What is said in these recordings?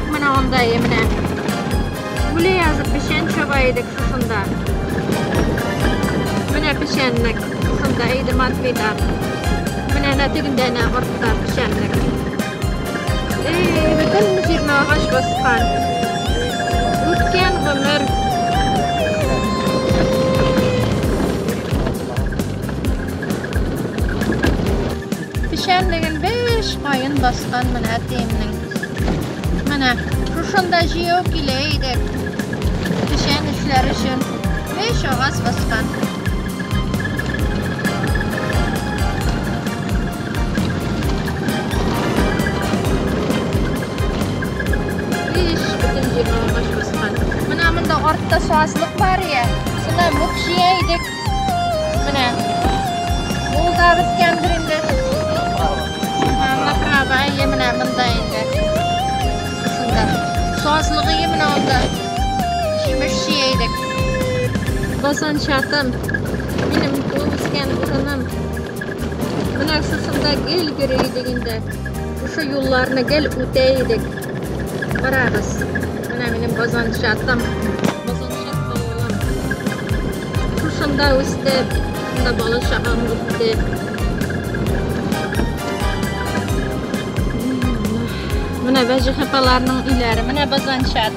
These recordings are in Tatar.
Печәнлек менә анда, менә. Үле язып печән чаба идек шушында. Менә печәнлек. Шушында иде Матвейда. Менә әнә тегендә әнә артта печәнлек. Эй, бөтен җирне агач баскан. Үткән гомер. Печәнлеген биш каен баскан менә әтиемнең. Менә шушында җыю килә идек. Печән эшләр өчен биш агач баскан. Биш бөтен җирне агач баскан. Менә монда артта сазлык бар я. Шунда мүк җыя идек. Менә. Ул да беткәндер инде. Направо, әйе, менә монда инде. Шушында. Сазлыгы менә анда. Җимеш җыя идек. Базанчатым. Минем туып үскән урыным. Менә шушында гел йөри идек инде. Шушы юлларны гел үтә идек. Карагыз. Менә минем Базанчатым. Базанчат авылым. Шушында үстем. Шушында бала чагым үтте. Менә Вәҗиһ апаларның өйләре. Менә Базанчат.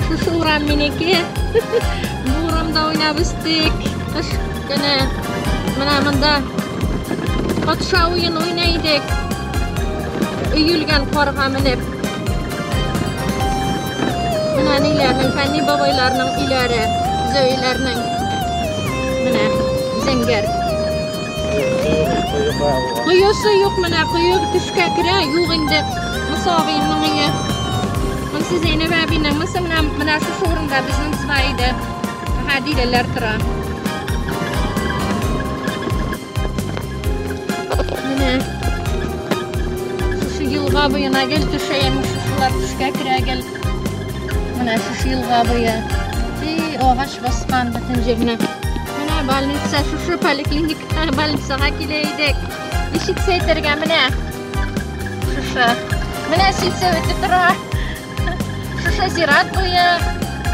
Шушы урам минеке. Бу урамда уйнап үстек. Кыш көне. Менә монда патша уен уйный идек. Өелгән карга менеп. Менә ниләрнең, Фәнни бабайларның өйләре, Зөйләрнең. Менә зәңгәр. Коесы юк менә, кое төшкә керә, юк инде. Муса абыемның өе. Монысы Зәйнәб әбинең, монысы менә менә шушы урында безнең сва иде. Әһә, диләләр тора. Менә шушы елга буена гел төшә, шушылар төшкә керә гел. Менә шушы елга буе. И, агач баскан бөтен җирне. Менә больница, шушы поликлиника больницага килә идек. Лечиться итәргә менә. Шушы. Менә сельсоветы тора. Шушы зират буе.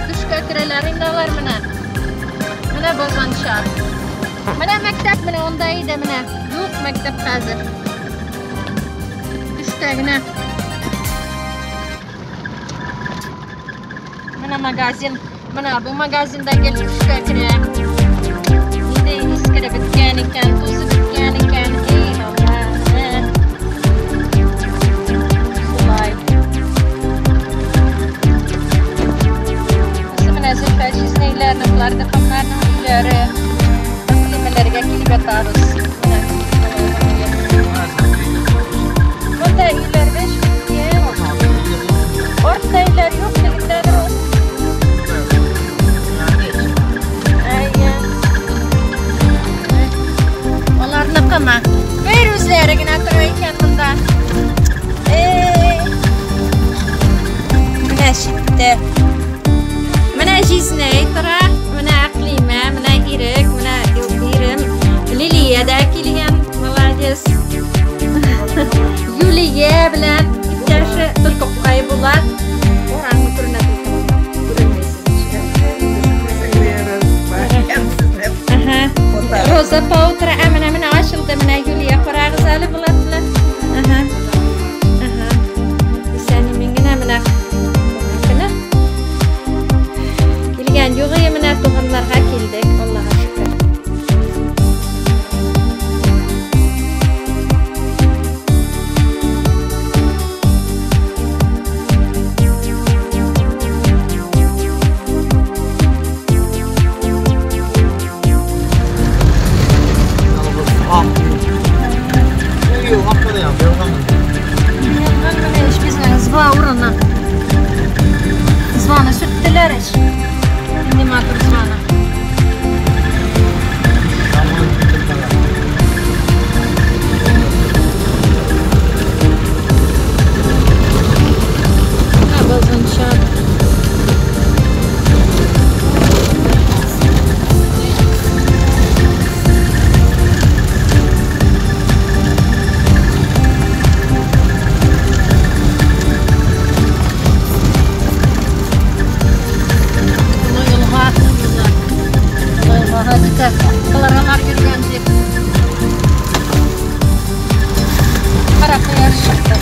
Төшкә керәләр инде алар менә. Менә Базанча. Менә мәктәп менә анда иде менә. Юк мәктәп хәзер. Төштә генә. Менә магазин. Менә бу магазинда гел төшкә керә. Инде искере беткән икән, тузы беткән икән. Эй, Аллаһ. Шулай. Бусы менә Зөлфә җизнәйләрнең, болар дөхәмнәрнең өйләре. Әкълимәләргә килеп ятабыз. Менә. Монда өйләр беш беткән. Артта өйләр юк, тегендәдер ул. Әйе. Аларныкымы? Бер үзләре генә тора икән монда. Эй. Менә читтә. Менә җизнәй тора, менә Әкълимә, менә Ирек, менә ирем. Лилия дә килгән, молодец. Юлия белән иптәше только Айбулат. Ураңны күренә күренмәйсез. Ага. Роза апа утыра. Ә менә менә ачылды. Менә Юлия карагыз әле Булат белән. Ага. Ага. Исән имин генә менә. Көне. Килгән юк ие менә туганнарга килдек. Аллага шөкер. Ялгыз ак. Агач чыкты.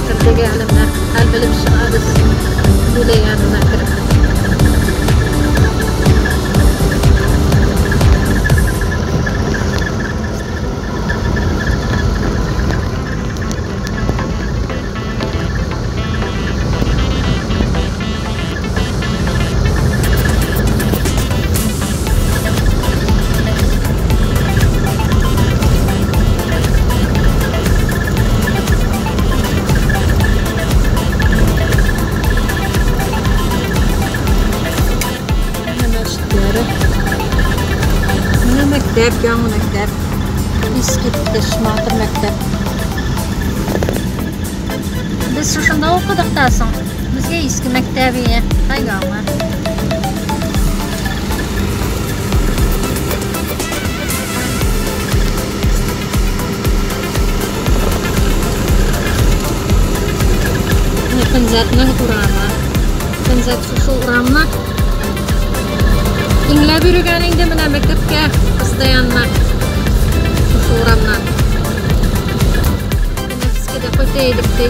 Кердек әле менә. Хәл белеп чыгабыз. Дүлә янына кереп. Менә мәчетләре. Менә мәктәп, яңа мәктәп. Искиткеч матур мәктәп. Без шушында укыдык та соң. Безгә иске мәктәп ие, ә яңа. Менә Көнзәтнең урамы. Көнзәт шушы урамны иңләп йөргән инде менә мәктәпкә постоянно шушы урамнан. Тәнәфескә дә кайта идек ди.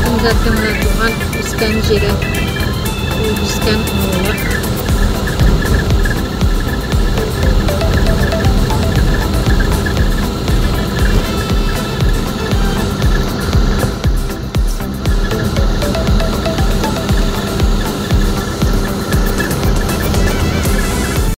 Көнзәтнең менә туган үскән җире.